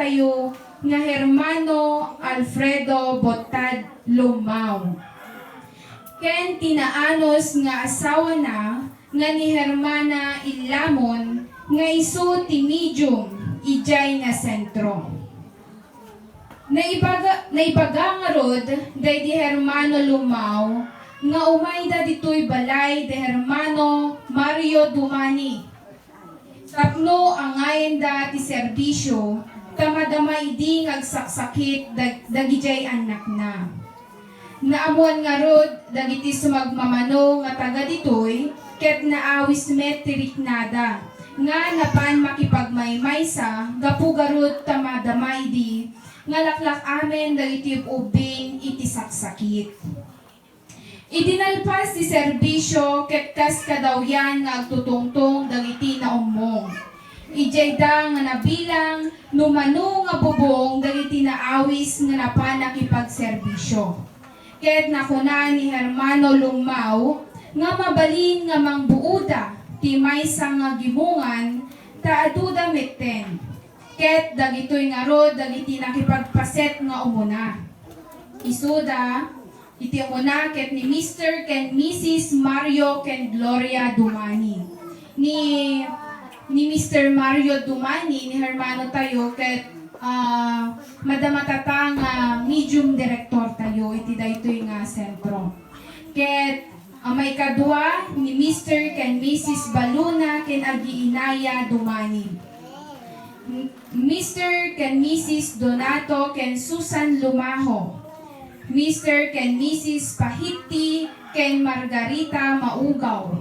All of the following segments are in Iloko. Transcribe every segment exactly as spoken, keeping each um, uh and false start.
tayo nga Hermano Alfredo Bottad Lumao, ken ti naanus nga asawana nga ni Hermana Illamon nga isu ti medium idiay nga sentro. Naibaga, naibaga ngarud daydi Hermano Lumao nga umayda ditoy balay di Hermano Mario Dumani tapno angayenda ti serbisio ta madama idi nga agsaksakit dag-, dagidiay annakna. Naammuan ngarud dagiti sumagmamano nga taga ditoy ket naawis met ti riknada nga napan makipagmaymaysa gapu garud ta madama idi nga laklak-amen dagiti ub-ubbing iti saksakit. Idi nalpas ti serbisio ket kas kadawyan nga agtutungtong dagiti naummong. Idiayda nga nabilang no mano nga bubong dagiti naawis nga napan nakipagserbisio. Ket nakuna ni Hermano Lumao nga mabalin nga mangbuoda ti maysa nga gimongan ta aduda metten. Ket dagitoy ngarud dagiti nakipagpaset nga umuna. Isuda, iti umuna ket ni Mister ken Missus Mario ken Gloria Dumani. Ni, ni Mister Mario Dumani, ni hermano tayo, ket, ah, madama tata nga medium director tayo iti daytoy nga sentro. Ket, ah, maikadua, ni Mister ken Missus Baluna ken Agiinaya Dumani. M-, Mister ken Missus Donato ken Susan Lumaho. Mister ken Missus Pahitti ken Margarita Maugaw.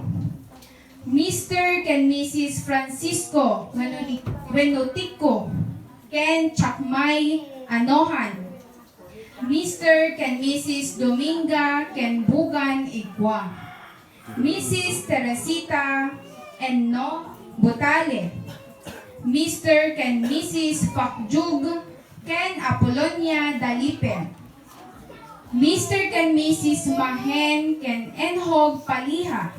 Mister ken Missus Francisco Wenoti-, Wenotico ken Chakmay Anohan. Mister ken Missus Dominga ken Bugan Igua. Missus Teresita Enno Butale. Mister ken Missus Pakjug ken Apolonia Dalipe. Mister ken Missus Mahen ken Enhog Paliha.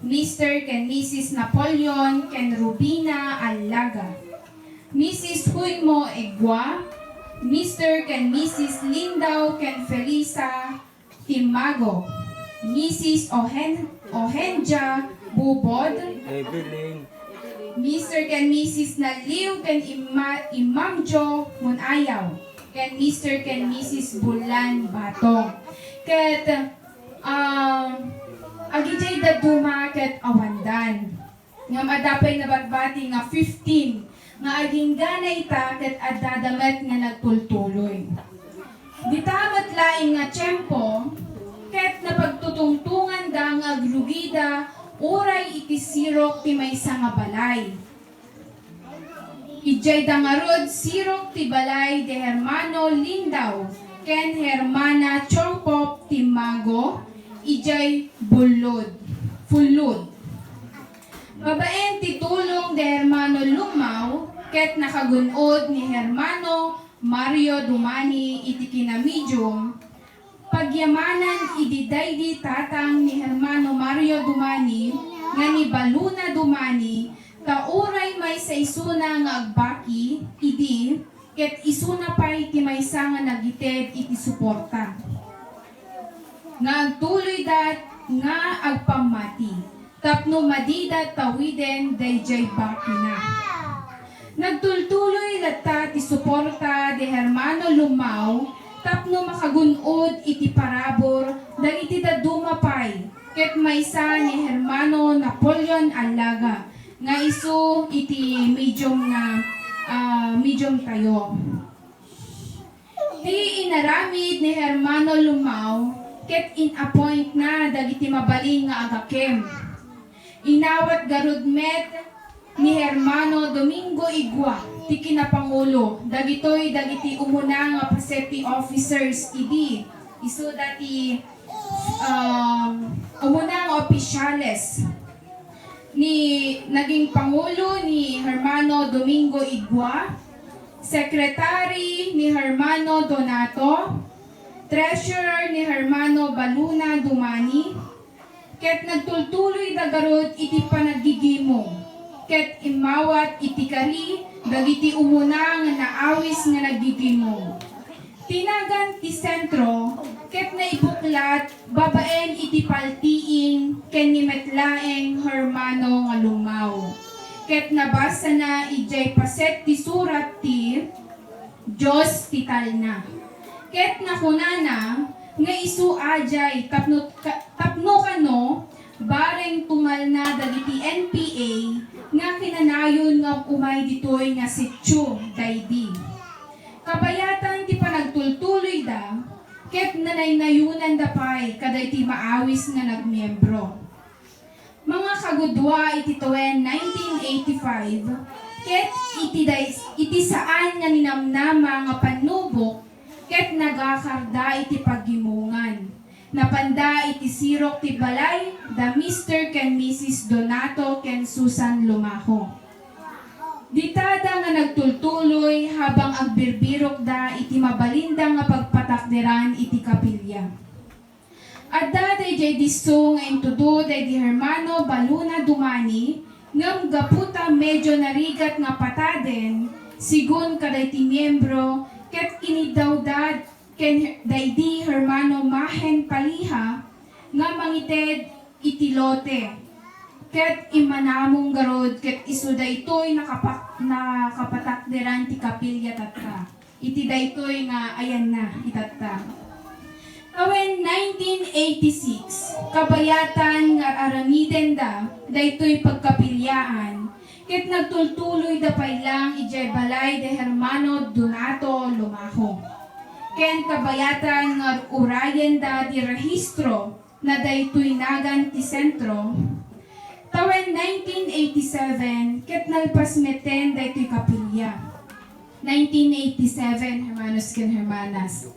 Mister ken Missus Napoleon ken Rubina Allaga. Missus Huimo Egua, Mister ken Missus Lindao ken Felisa Timago, Missus Ohen-, Ohenja Bubod, Evelyn. Mister ken Missus Naliw ken Imma-, Imam Jo Munayaw, ken Mister ken Missus Bulan Batong. Ket, um, agidiay dadduma ket awandan. Ngem adda pay nabatbati nga fifteen nga agingga ita ket addada met nga nagtultuloy. Dita met laeng nga tiempo, ket napagtutungtonganda nga agrugida uray iti sirok ti maysa nga balay. Idiayda ngarud sirok ti balay di Hermano Lindao ken Hermana Chorpop Timago idiay Bullod, Fullod. Babaen ti tulong di Hermano Lumao ket nakagun-od ni Hermano Mario Dumani iti kinamedium, pagyamanan idi daydi tatang ni Hermano Mario Dumani nga ni Baluna Dumani, ta uray maysa isuna nga agbaki idi, ket isuna pay ti maysa nga nagited iti suporta nga agtuloyda nga agpammati tapno madida tawiden daydiay bakina. Nagtultuloy latta ti suporta di Hermano Lumao tapno makagun-od iti parabur dagiti dadduma pay ket maysa ni Hermano Napoleon Allaga nga isu iti medium nga, ah, medium tayo. Ti inaramid ni Hermano Lumao ket in-appointna dagiti mabalin nga agakim. Inawat garud met ni Hermano Domingo Igua ti kinapangulo dagitoy dagiti umuna nga paset ti officers idi isuda ti, um, umuna nga opisyales. Ni, naging pangulo ni Hermano Domingo Igua, secretary ni Hermano Donato, treasurer ni Hermano Baluna Dumani, ket nagtultuloyda garud iti panaggigimong, ket immawat iti kari dagiti umuna nga naawis nga naggigimong. Ti nagan ti sentro ket naibuklat babaen iti paltiing ken ni met laeng Hermano nga Lumao. Ket nabasana idiay paset ti surat ti Dios ti talna. Ket nakunana nga isu adiay tapno, ka, tapno kano bareng tumalna dagiti N P A nga kinanayon nga umay ditoy nga sitio daydi. Kabayatan ti panagtultuloyda ket nanaynayonanda pay kadaytoy maawis nga nagmiembro. Mga kagudua iti tawen nineteen eighty-five, ket iti day-, iti saan nga ninamnama nga pannubok, ket nagakarda iti paggimongan. Napanda iti sirok ti balay da Mister ken Missus Donato ken Susan Lumajo. Ditada nga nagtultuloy habang agbirbirokda iti mabalinda nga pagpatakderan iti kapilya. Adda daydiay disso nga intudo daydi Hermano Baluna Dumani, ngem gapu ta medyo narigat nga pataden, sigun kadayti miembro, ket iniddawda ken daydi Hermano Mahen Paliha nga mangited iti lote. Ket immanamong garud ket isu daytoy nakapak-, nakapatakderan ti kapilya tatta. Iti daytoy nga ayanna itatta. Tawen nineteen eighty-six, kabayatan nga aramidenda daytoy pagkapilyaan, ket nagtultuloyda pay lang idiay balay de Hermano Donato Lumajo. Ken kabayatan nga urayenda ti rehistro na daytoy nagan ti sentro. Tawen nineteen eighty-seven, ket nalpas metten daytoy kapilya. Nineteen eighty-seven, hermanos ken hermanas,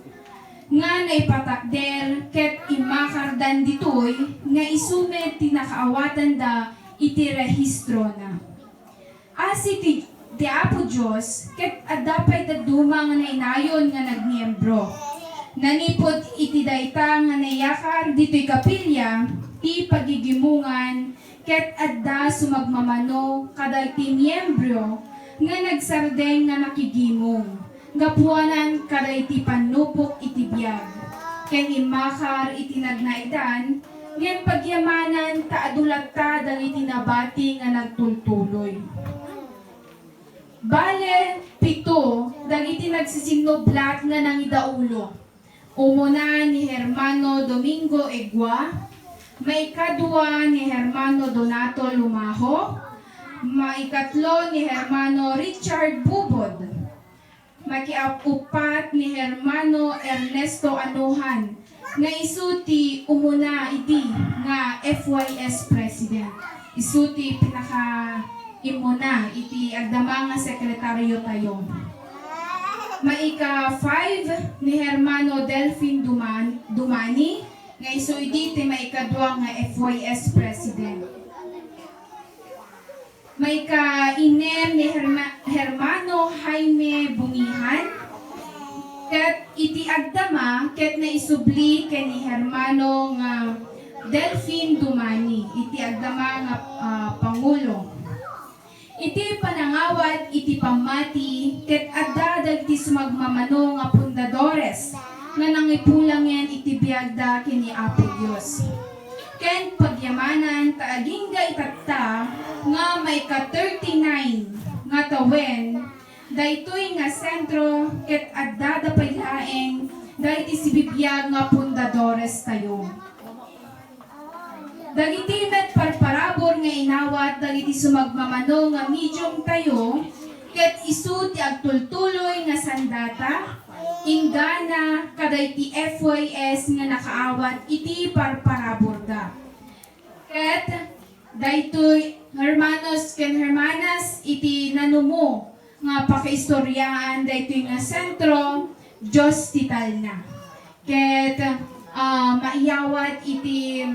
nga naipatakder ket immakardan ditoy nga isu met ti nakaawatanda iti rehistrona. Asi ti, ti Apo Dios, ket adda pay dadduma nga nainayon nga nagmiembro. Nanipud iti dayta nga nayakar ditoy kapilya ti pagigimongan, ket adda sumagmamano kadagiti miembro nga nagsardeng nga nakigimong. Gapuanan kadagiti pannubok iti biag, ken immakar iti nagnaedan, ngem pagyamanan ta adu latta dagiti nabati nga nagtultuloy. Bale, pito dagiti nagsisinnublat nga nangidaulo. Umuna ni Hermano Domingo Egua, maikadua ni Hermano Donato Lumajo, maikatlo ni Hermano Richard Bubod, makiap-upat ni Hermano Ernesto Anuhan, nga isu ti umuna idi nga F Y S President. Isu ti pinakaimmuna iti agdama nga sekretaryo tayo. Maika-five ni Hermano Delfin Duman-, Dumani, nga isu idi ti maikadua nga F Y S President. Maika-innem ni Herma-, Hermano Jaime Bungihan, ket iti agdama ket naisubli ken ni Hermano nga Delfin Dumani, iti agdama nga, ah, pangulo. Iti panangawat iti pammati, ket adda dagiti sumagmamano nga pundadores nga nangipulangen iti biagda ken ni Apo Dios. Ken pagyamanan ta agingga itatta nga maika-thirty-nine nga tawen, daytoy nga sentro ket addada pay laeng dagiti sibibiag nga pundadores tayo. Dagiti met parparabur nga inawat dagiti sumagmamano nga medium tayo, ket isu ti agtultuloy nga sandata, inggana kadagiti F Y S nga nakaawat iti parparaburda. Ket daytoy, hermanos ken hermanas, iti nanumo nga pakaistoriaan daytoy nga sentro, Dios ti talna. Ket, ah, maiyawat iti,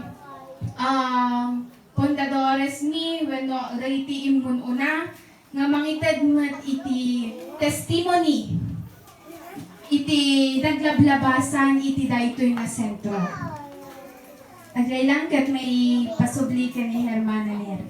ah, pundadores mi wenno dagiti immun-una nga mangited met iti testimony iti naglablabasan iti daytoy nga sentro. Aglaylang ket maipasubli ken ni Hermana Ner.